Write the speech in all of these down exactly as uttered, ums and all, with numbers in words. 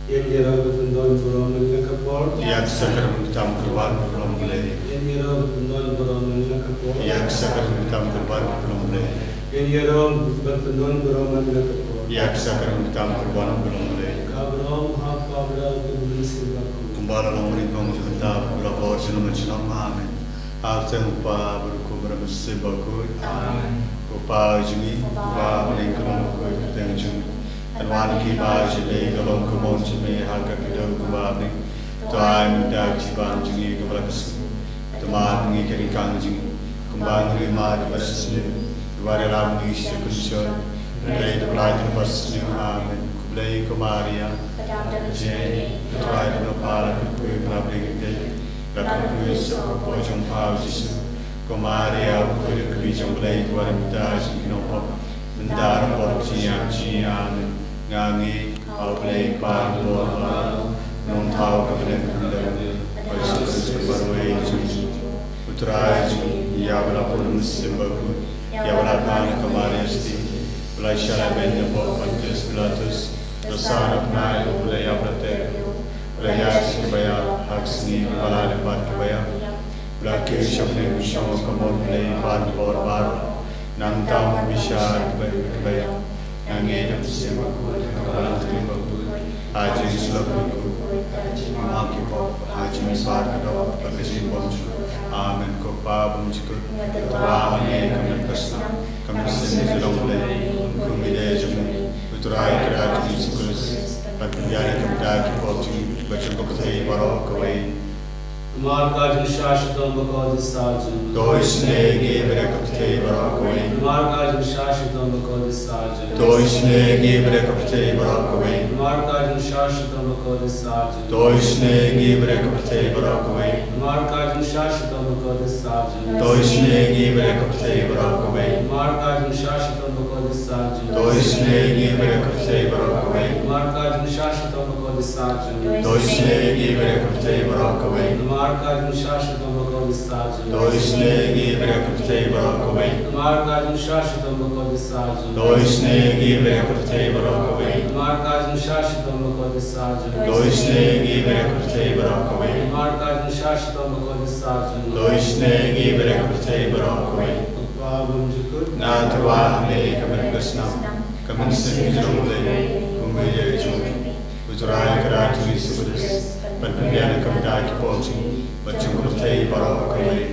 Ïa ngi ruh ba tang don burom man la ka por. Ïa ka sakramen tam kyrpad burom Blei. Ïa ngi ruh ba tang don burom man la ka por. Ïa ka sakramen tam kyrpad burom Blei. Ïa ngi ruh ba tang don burom man la ka por. Ïa ka sakramen tam kyrpad burom Blei. Ka burom ha ka Kpa bad ha ka Mynsiem Bakhuid. Kumba la long mynnyngkong, junom junom, la bor junom junom. Amen. Ha ka kyrteng u Kpa bad u Khun bad u Mynsiem Bakhuid. Amen. Ko Kpa jong ngi, uba ha bneng, ka long bakhuid ha ka kyrteng jong me. Kan wan ka hima jong me, ka long ka mon jong me ha ka khyndew kumba ha bneng. To ai mynta ka jingbam jong ngi kaba la ka sngi. To mad ïa ngi ha ka ryngkang jong ngi, kumba ngi ruh ngi mad ïa kiba sngewsih. To wat ïalam ïa ngi sha ka jingpynshoi, hynrei to pyllait ïa ngi na kaba sniew. Amen. Khublei ko Maria, ka dap don jong U Trai, U Trai u don bad pha, la kyrkhu ïa ki khynnah bneng, la kyrkhu ïa u mtoi ka kpoh jong pha U Jisu. Ko Maria, u khuid ka kmie jong U Blei, to wat ïa ngi mynta ha ka jingïap jong ngi, hynda la ka por ka jingïap jong ngi. Amen. Nga ngeit ha U Blei Kpa uba bor baroh, u Nongthaw ka bneng ka khyndew, bad U Jisu Khrist uba marwei jong ngi, U Trai jong ngi, ïa uba la bun da U Mynsiem Bakhuid, ïa uba la kha na ka Maria Theisotti, uba la shah lehbeiñ na ka pop u Pontius Pilatus, u la sah na ka bnai U Blei, u la tep, u la ïaid sha kiba ïap, ha ka sngi kaba lai lyngba kiba ïap, u la kiew sha bneng, u shong ha ka mut U Blei Kpa uba bor baroh. Nangta un ïa bishar ïa kiba im bad kiba ïap. Nga ngeit ha U Mynsiem Bakhuid, ha ka balang kaba khuid, ha ka jingïasyllok bakhuid, ha ka jingmap ki pop, ha ka jingmihpat ka doh, bad ka jingbymjukut. Amen. Ko Kpa bymjukut, nga tyrwa ha me ïa ka met ka snam, ka mynsiem ka jong U Blei, kum u hynmen jong me, U Trai Kynrad jong ngi U Jisu Khrist, ban pynbiang ïa ka bynta ki pop jong ngi bad jong ka pyrthei baroh kawei. Namar ka jingshai shitom bakordit sar jong U. To isynei ïa ngi bad ïa ka pyrthei baroh kawei. Namar ka jingshai shitom bakordit sar jong U. To isynei ïa ngi bad ïa ka pyrthei baroh kawei. Namar ka jingshai shitom bakordit sar jong U. To isynei ïa ngi bad ïa ka pyrthei baroh kawei. Namar ka jingshai shitom bakordit sar jong U. To isynei ïa ngi bad ïa ka pyrthei baroh kawei. Namar ka jingshai shitom bakordit sar jong U. To isynei ïa ngi bad ïa ka pyrthei baroh kawei. Namar ka jingshai shitom bakordit sar jong U. To isynei ïa ngi bad ïa ka pyrthei baroh kawei. Namar ka jingshai shitom bakordit sar jong U. To isynei ïa ngi bad ïa ka pyrthei baroh kawei. Namar ka jingshai shitom bakordit sar jong U. To isynei ïa ngi bad ïa ka pyrthei baroh kawei. Namar ka jingshai shitom bakordit sar jong U. To isynei ïa ngi bad ïa ka pyrthei baroh kawei. Namar ka jingshai shitom bakordit sar jong U. To isynei ïa ngi bad ïa ka pyrthei baroh kawei. Ko Kpa bymjukut, nga tyrwa ha me ïa ka met ka snam, ka mynsiem ka jong U Blei, kum u hynmen jong me, U Trai Kynrad jong ngi U Jisu Khrist, ban pynbiang ïa ka bynta ki pop jong ngi bad jong ka pyrthei baroh kawei.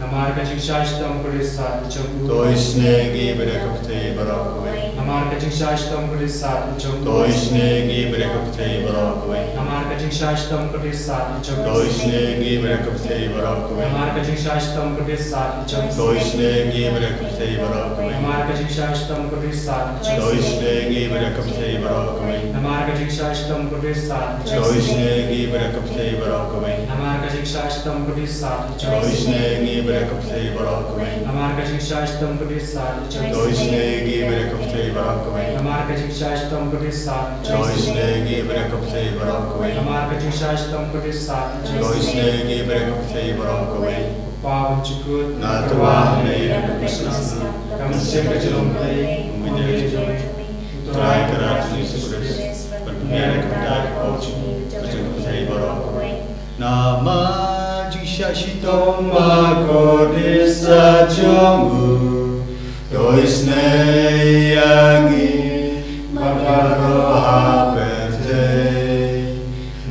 Namar ka jingshai shitom bakordit sar jong U. To isynei ïa ngi bad ïa ka pyrthei baroh kawei. Namar ka jingshai shitom bakordit sar jong U. To isynei ïa ngi bad ïa ka pyrthei baroh kawei. Namar ka jingshai shitom bakordit sar jong U. To isynei ïa ngi bad ïa ka pyrthei baroh kawei. Namar ka jingshai shitom bakordit sar jong U. To isynei ïa ngi bad ïa ka pyrthei baroh kawei. Namar ka jingshai shitom bakordit sar jong U. To isynei ïa ngi bad ïa ka pyrthei baroh kawei. Namar ka jingshai shitom bakordit sar jong U. To isynei ïa ngi bad ïa ka pyrthei baroh kawei. Namar ka jingshai shitom bakordit sar jong U. To isynei ïa ngi bad ïa ka pyrthei baroh kawei. Namar ka jingshai shitom bakordit sar jong U. To isynei ïa ngi bad ïa ka pyrthei baroh kawei. Namar ka jingshai shitom bakordit sar jong U. To isynei ïa ngi bad ïa ka pyrthei baroh kawei. Namar ka jingshai shitom bakordit sar jong U. To isynei ïa ngi bad ïa ka pyrthei baroh kawei. Ko Kpa bymjukut, nga tyrwa ha me ïa ka met ka snam, ka mynsiem ka jong U Blei, kum u hynmen jong me, U Trai Kynrad jong ngi U Jisu Khrist, ban pynbiang ïa ka bynta ki pop jong ngi bad jong ka pyrthei baroh kawei. Namar ka jingshai shitom bakordit sar jong U, to isynei ïa ngi bad baroh ha pyrthei.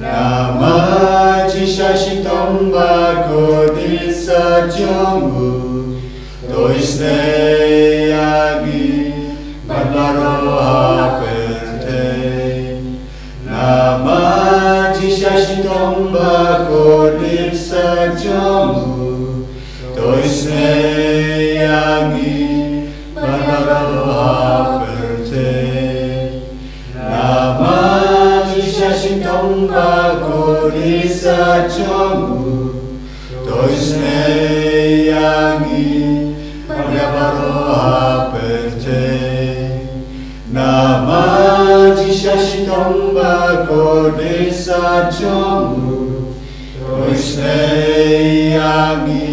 Namar ka jingshai shitom bakordit sar jong U, to isynei ïa ngi bad baroh ha pyrthei. Namar ka jingshai shitom bakordit sar jong U, to isynei ïa ngi bad baroh ha pyrthei. Namar ka jingshai shitom bakordit sar jong U, to isynei ïa ngi bad baroh ha pyrthei. Namar ka jingshai shitom bakordit sar jong U, to isynei ïa ngi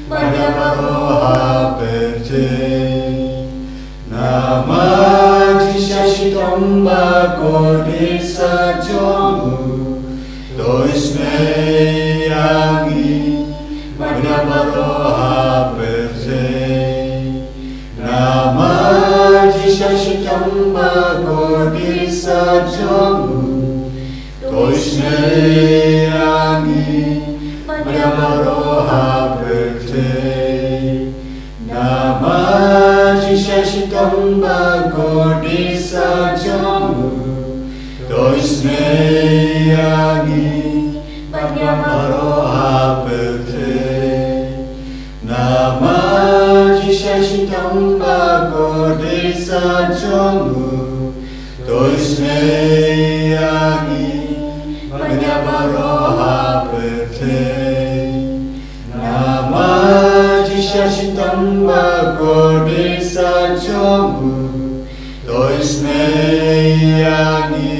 bad baroh ha pyrthei. Namar ka jingshai Shitom ba kordit sah jong u, to isynei ïa ngi bad ïa baroh ha pyrthei. Namar jingshisha shitom ba kordit sah jong u, to isynei ïa ngi bad ïa baroh ha pyrthei. Namar jingshisha shitom ba kordit sah jong u, to isynei ïa ngi bad ïa baroh ha pyrthei. Namar jingshisha shitom ba kordit sah jong u, to isynei ïa ngi bad ïa baroh ha pyrthei. Namar jingshisha shitom ba kordit sah jong u, to isynei ïa ngi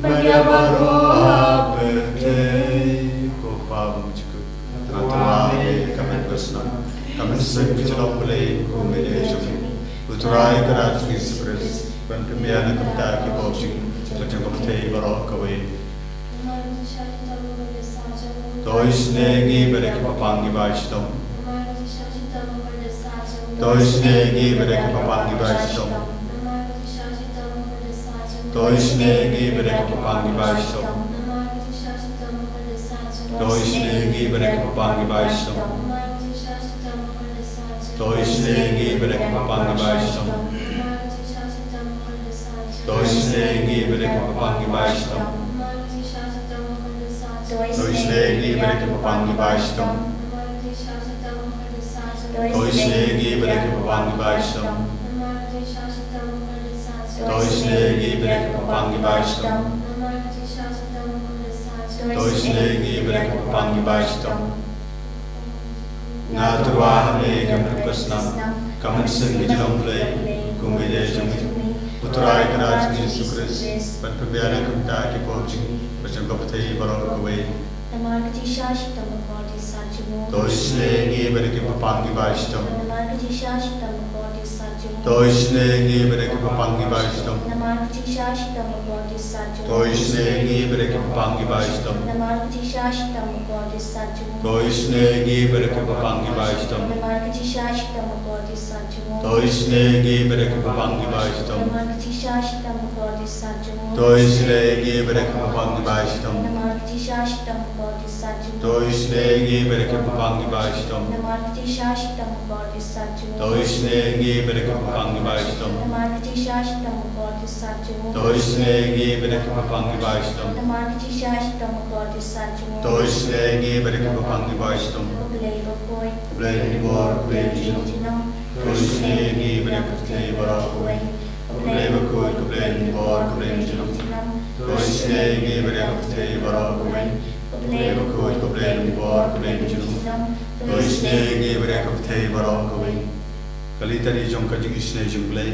bad ïa baroh ha pyrthei. Ko Pa bymjukut, nga tyrwa ha me, ka mynsiem, ka mynsiem ka jong U Blei, kum u dei jong ngi. U Trai Kynrad jong ngi Jisu Khrist, ban pynbiang na ka bynta ki pop jong ngi bad jong ka pyrthei baroh kawei. To isynei ïa ngi bad ïa kiba pang kiba shitom. To isynei ïa ngi bad ïa kiba pang kiba shitom. To isynei ïa ngi bad ïa kiba pang kiba shitom. To isynei ïa ngi bad ïa kiba pang kiba shitom. To isynei ïa ngi bad ïa kiba pang kiba shitom. To isynei ïa ngi bad ïa kiba pang kiba shitom. To isynei ïa ngi bad ïa kiba pang kiba shitom. To isynei ïa ngi bad ïa kiba pang kiba shitom. To isynei ïa ngi bad ïa kiba pang kiba shitom. To isynei ïa ngi bad ïa kiba pang kiba shitom. Nga tyrwa ha me, ka mynsiem, ka mynsiem ka jong U Blei, kum u dei jong ngi. U Trai Kynrad jong ngi Jisu Khrist, ban pynbiang na ka bynta ki pop jong ngi bad jong ka pyrthei baroh kawei. Namar ka jingshisha shitom ba kordit sah jong u, to isynei ïa ngi bad ïa kiba pang kiba shitom. Namar ka jingshisha shitom ba kordit sah jong u, to isynei ïa ngi bad ïa kiba pang kiba shitom. Namar ka jingshisha shitom ba kordit sah jong u, to isynei ïa ngi bad ïa kiba pang kiba shitom. Namar ka jingshisha shitom ba kordit sah jong u, to isynei ïa ngi bad ïa kiba pang kiba shitom. Namar ka jingshisha shitom ba kordit sah jong u, to isynei ïa ngi bad ïa kiba pang kiba shitom. Namar ka jingshisha shitom ba kordit sah jong u, to isynei ïa ngi bad ïa kiba pang kiba shitom. Namar ka jingshisha shitom ba kordit sah jong u, to isynei ïa ngi bad ïa kiba pang kiba shitom. Namar ka jingshisha shitom ba kordit sah jong u, to isynei ïa ngi bad ïa kiba pang kiba shitom. Namar ka jingshisha shitom ba kordit sah jong u, to isynei ïa ngi bad ïa kiba pang kiba shitom. Namar ka jingshisha shitom ba kordit sah jong u, to isynei ïa ngi bad ïa kiba pang kiba shitom. Ko Blei bakhuid, ko Blei nongbor, ko Blei jingjynjar, to isynei ïa ngi bad ïa ka pyrthei baroh kawei. Ko Blei bakhuid, ko Blei nongbor, ko Blei jingjynjar, to isynei ïa ngi bad ïa ka pyrthei baroh kawei. Ko Blei bakhuid, ko Blei nongbor, ko Blei jingjynjar, to isynei ïa ngi bad ïa ka pyrthei baroh kawei. Ka litani jong ka jingisynei jong U Blei.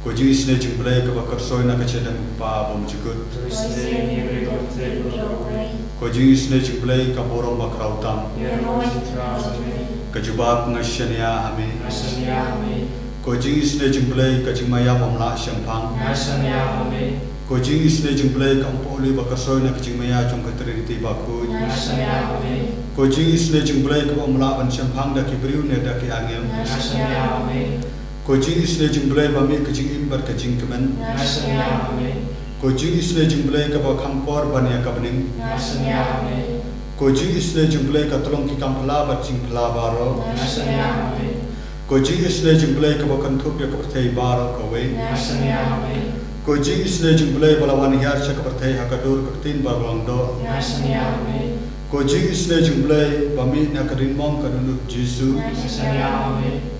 Ko jingisynei jong U Blei kaba kyrsoi na ka jingim jong U Kpa bymjukut. To isynei ïa ngi bad ïa ka pyrthei baroh kawei. Ko jingisynei jong U Blei ka burom bakhraw tam. Ïaroh ïa ka jingim jong ngi. Ka jubab, nga shaniah ha me. Nga shaniah ha me. Ko jingisynei jong U Blei ka jingmaïa bym lah shemphang. Nga shaniah ha me. Ko jingisynei jong U Blei ka Umpohliew ba kyrsoi na ka jingmaïa jong ka Trinity bakhuid. Nga shaniah ha me. Ko jingisynei jong U Blei kaba ym lah ban shemphang da ki briew ne da ki angel. Nga shaniah ha me. Ko jingisynei jong U Blei ba mih ka jingim bad ka jingkmen. Nga shaniah ha me. Ko jingisynei jong U Blei kaba kham kor ban ïa ka bneng. Nga shaniah ha me. Ko jingisynei jong U Blei ka tyllong ki kam phylla bad jingphylla baroh. Nga shaniah ha me. Ko jingisynei jong U Blei kaba kynthup ïa ka pyrthei baroh kawei. Nga shaniah ha me. Ko jingisynei jong U Blei ba la wan hiar sha ka pyrthei ha ka dur ka ktien ba la long doh. Nga shaniah ha me. Ko jingisynei jong U Blei ba mih na ka ring mong ka dohnud Jisu. Nga shaniah ha me.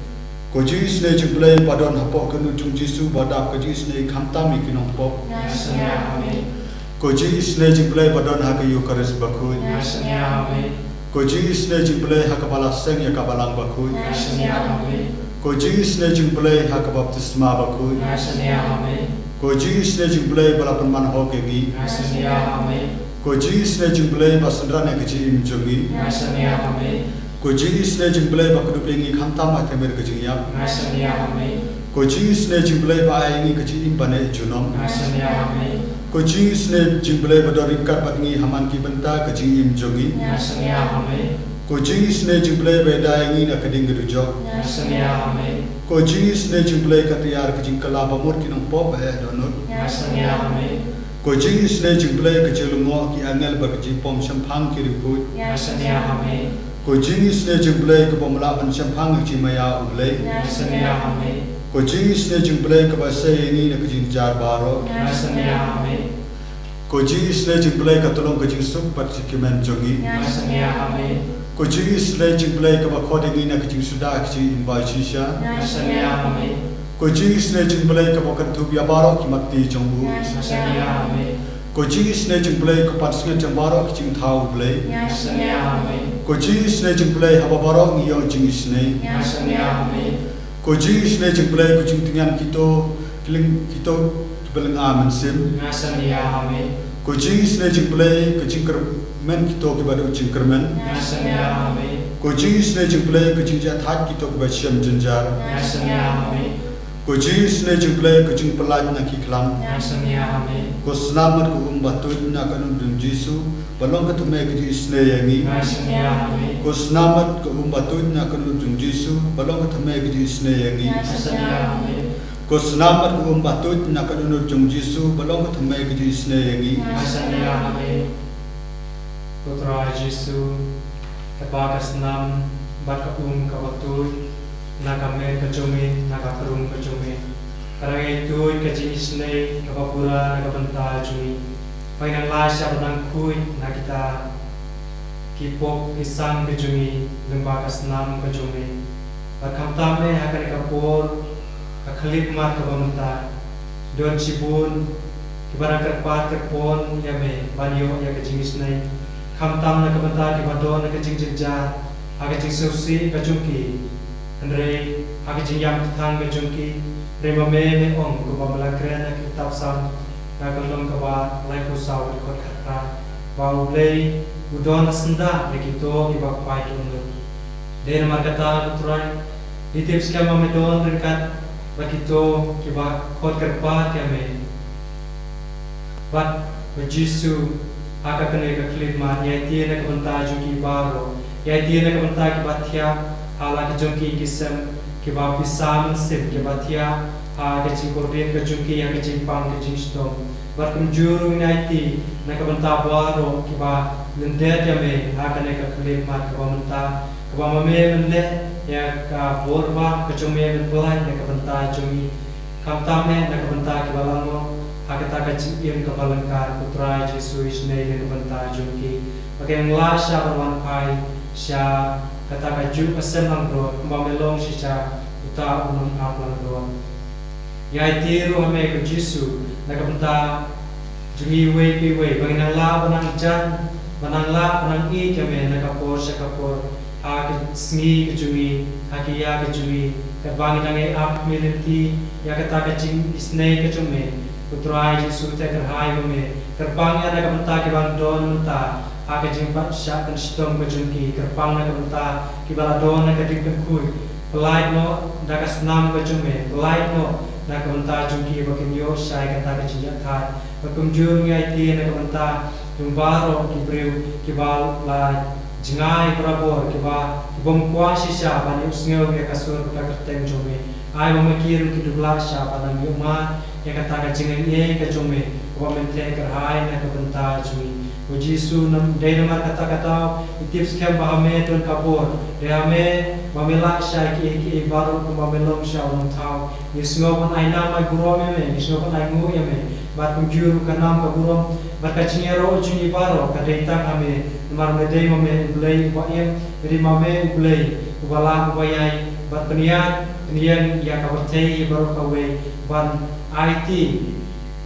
Ko jingisynei jong U Blei ba don hapoh ka dohnud jong Jisu ba dap ka jingisynei khamtam ïa ki nongpop. Nga shaniah ha me. Ko jingisynei jong U Blei ba don ha ka Eukharist bakhuid. Nga shaniah ha me. Ko jingisynei jong U Blei ha kaba la seng ïa ka balang bakhuid. Nga shaniah ha me. Ko jingisynei jong U Blei ha ka baptisma bakhuid. Nga shaniah ha me. Ko jingisynei jong U Blei ba la pynman hok ïa ngi. Nga shaniah ha me. Ko jingisynei jong U Blei ba synran ïa ka jingim jong ngi. Nga shaniah ha me. Ko jingisynei jong U Blei ba kdup ïa ngi khamtam ha tymmen ka jingïap. Nga shaniah ha me. Ko jingisynei jong U Blei ba ai ïa ngi ka jingim ba neh junom. Nga shaniah ha me. Ko jingisynei jong U Blei ba don ryngkat bad ngi ha man ki bynta ka jingim jong ngi. Nga shaniah ha me. Ko jingisynei jong U Blei ba ïada ïa ngi na ka ding ka dujok. Nga shaniah ha me. Ko jingisynei jong U Blei ka tïar ka jingkylla ba mut ki nongpop ba eh dohnud. Nga shaniah ha me. Ko jingisynei jong U Blei ka jinglyngngoh ki angel bad ka jingpom shemphang ki riewkhuid. Nga shaniah ha me. Ko jingisynei jong U Blei kaba ym lah ban shemphang ka jingmaïa U Blei. Nga shaniah ha me. Ko jingisynei jong U Blei kaba sei ïa ngi na ka jingjynjar baroh. Nga shaniah ha me. Ko jingisynei jong U Blei ka tyllong ka jingsuk bad jingkmen jong ngi. Nga shaniah ha me. Ko jingisynei jong U Blei kaba khot ïa ngi na ka jingsuda ka jingim ba shisha. Nga shaniah ha me. Ko jingisynei jong U Blei kaba kynthup ïa baroh ki mat ti jong u. Nga shaniah ha me. Ko jingisynei jong U Blei ka pansngiat jong baroh ki jingthaw U Blei. Nga shaniah ha me. Ko jingisynei jong U Blei haba baroh ngi ïoh jingisynei. Nga shaniah ha me. Ko jingisynei jong U Blei ko jingtyngian kito ki lyng, kito kiba lynga mynsiem. Nga shaniah ha me. Ko jingisynei jong U Blei ka jingkyrmen kito kiba duh jingkyrmen. Nga shaniah ha me. Ko jingisynei jong U Blei ka jingjahthait kito kiba shem jynjar. Nga shaniah ha me. Ko jingisynei jong U Blei ka jingpyllait na ki khlam. Nga shaniah ha me. Ko snam bad ka um ba tuid na ka dohnud jong U Jisu ba long ka thymmai ka jingisynei ïa ngi. Nga shaniah ha me. Ko snam bad ka um ba tuid na ka dohnud jong U Jisu ba long ka thymmai ka jingisynei ïa ngi. Nga shaniah ha me. Ko snam bad ka um ba tuid na ka dohnud jong U Jisu ba long ka thymmai ka jingisynei ïa ngi. Nga shaniah ha me. Ko Trai Jisu, katba ka snam bad ka um kaba tuid na ka met ka jong me, na ka krum ka jong me, ka dang ïai tuid ka jingisynei kaba pura na ka bynta jong ngi. Ba ngin nang lah shuh ban nang khuid na kita ki pop ki sam ka jong ngi lyngba ka snam ka jong me. Bad khamtam eh ha kane ka por, ka khyllipmat kaba mynta, don shibun kiba dang kyrpad kyrpon ïa me ban ïoh ïa ka jingisynei, khamtam na ka bynta kiba don ka jingjynjar ha ka jingsngewsih ka jong ki. Hynrei ha ka jingïam kthang ka jong ki, hynrei ma me me ong kumba me la kren ha ki kitab Salm, na ka lynnong kaba laiphew saw, dkhot khatphra, ba U Blei u don la syndah ïa kito kiba khwai dohnud. Dei namar kata, ko Trai, ngi tip skhem ba me don ryngkat bad kito kiba khot kyrpad ïa me. Bad, ko Jisu, ha kane ka khyllipmat, ngi aiti na ka bynta jong ki baroh, ngi aiti na ka bynta kiba thiah ha la ki jong ki ki sem, kiba pisa mynsiem, kiba thiah ha ka jingkordit ka jong ki ha ka jingpang ka jingshitom. Bad kumjuh ruh ngi aiti na ka bynta baroh kiba lyndet ïa me ha kane ka khyllipmat kaba mynta, kaba ma me men leh ïa ka bor ba ka jong me, men pyllait na ka bynta jong ngi. Khamtam eh na ka bynta kiba la ngop ha kata ka jingim kaba lyngkar, ko Trai Jisu, isynei na ka bynta jong ki, ba kin nang lah shuh ban wan phai sha kata kajuh ka sem langbrot, kumba me long shisha uta u nongap langbrot. Ngi aiti ruh ha me, ko Jisu, na ka bynta jong ngi iwei pa iwei, ba ngin nang lah ban nang jan, ban nang lah ban nang ïeit ïa me na ka por sha ka por, ha ka sngi ka jong ngi, ha ka ïa ka jong ngi, katba ngi dang ïai ap ha me lynti ïa kata ka jingisynei ka jong me, ko Trai Jisu, te kyrhai ba me kyrpang ïa na ka bynta kiba don mynta ha ka jingpynshah pynshitom ka jong ki, kyrpang na ka bynta kiba la don ha ka ding kynkhun, pyllait noh da ka snam ka jong me, pyllait noh na ka bynta jong ki ba kin ïoh shai kata ka jingjahthait. Bad kumjuh ngi aiti na ka bynta jong baroh ki briew kiba la jngai barabor, kiba, ki bym kwah shisha ban ïohsngew ïa ka sur bad ka kyrteng jong me. Ai ba ma ki ruh kin duh lah shuh ban nang ïohmad ïa kata ka jingaiei ka jong me, kaba men te kyrhai na ka bynta jong ngi. Ko Jisu, nam, dei namar kata ka daw ngi tip skhem ba ha me don ka bor. Dei ha me ba me lah shuh ïa kiei kiei baroh, kumba me long shuh u nongthaw. Ngi sngew ban ai nam ai burom ïa me, ngi sngew ban ai nguh ïa me. Bad kumjuh ruh ka nam ka burom bad ka jingïaroh jong ngi baroh ka dei tang ha me. Namar me dei ma me U Blei uba im, me dei ma me U Blei uba lah, uba ïai, bad pynïaid pynïeng ïa ka pyrthei baroh kawei, ban aiti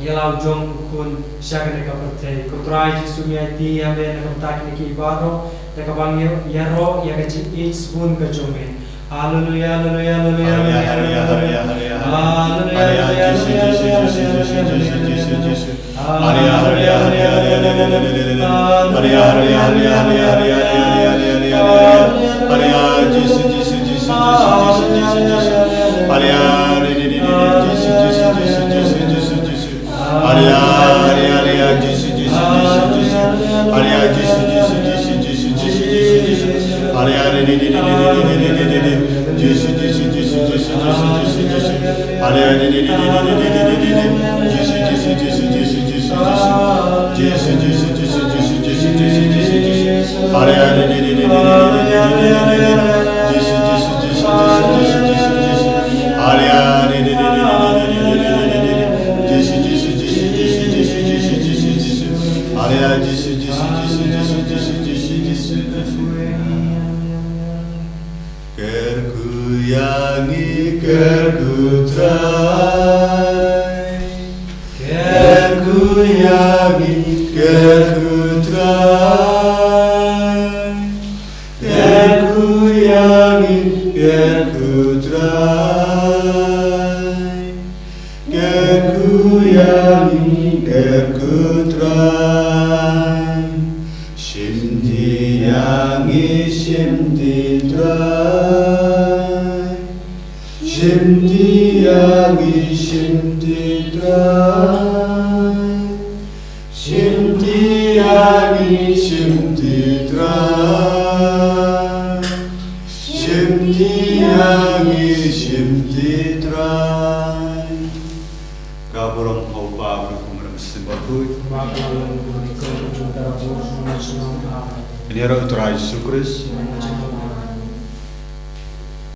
ïa la u jong u khun sha kane ka pyrthei. Ko Trai Jisu, ngi aiti ha me na ka bynta kine kiei baroh, da kaba ngi ïaroh ïa ka jingïeit sbun ka jong me. Haleluya, haleluya, haleluya, haleluya, haleluya. Haleluya, haleluya, haleluya, haleluya, haleluya. Haleluya, haleluya, haleluya, haleluya, haleluya. Haleluya, haleluya, haleluya, haleluya, haleluya. Haleluya, Jisu, Jisu, Jisu, Jisu, Jisu, Jisu, Jisu. Haleluya, haleluya, haleluya, haleluya. Alia, alia, alia, Jisu, Jisu, Jisu, Jisu. Alia, Jisu, Jisu, Jisu, Jisu, Jisu, Jisu. Alia, re, re, re, re, re, re, re, re, re, re. Jisu, Jisu, Jisu, Jisu, Jisu, Jisu, Jisu. Alia, re, re, re, re, re, re, re, re, re, re. Jisu, Jisu, Jisu, Jisu, Jisu, Jisu. Jisu, Jisu, Jisu, Jisu, Jisu, Jisu, Jisu, Jisu. Alia, re, re, re, re, re, re, re, re, re, re, re. Jisu, Jisu, Jisu, Jisu, Jisu, Jisu, Jisu. Alia, re, re, re, re, re, re, re, re, re, re, re. Jisu, Jisu, Jisu, Jisu, Jisu, Jisu, Jisu, Jisu. Alia, Jisu, Jisu, Jisu, Jisu, Jisu, Jisu, Jisu. Kyrkhu ïa ngi, kyrkhu Trai. Kyrkhu ïa ngi, kyrkhu Trai. Kyrkhu ïa ngi, kyrkhu Trai. Kyrkhu ïa ngi, kyrkhu Trai. Shim ti ïa ngi, shim ti Trai. Shim ti ïa ngi, shim ti Trai. Shim ti ïa ngi, shim ti Trai. Shim ti ïa ngi, shim ti Trai. Ka burom ha u Kpa, bad ha u Khun bad ha u Mynsiem Bakhuid. Kane ruh u Trai Jisu Khrist.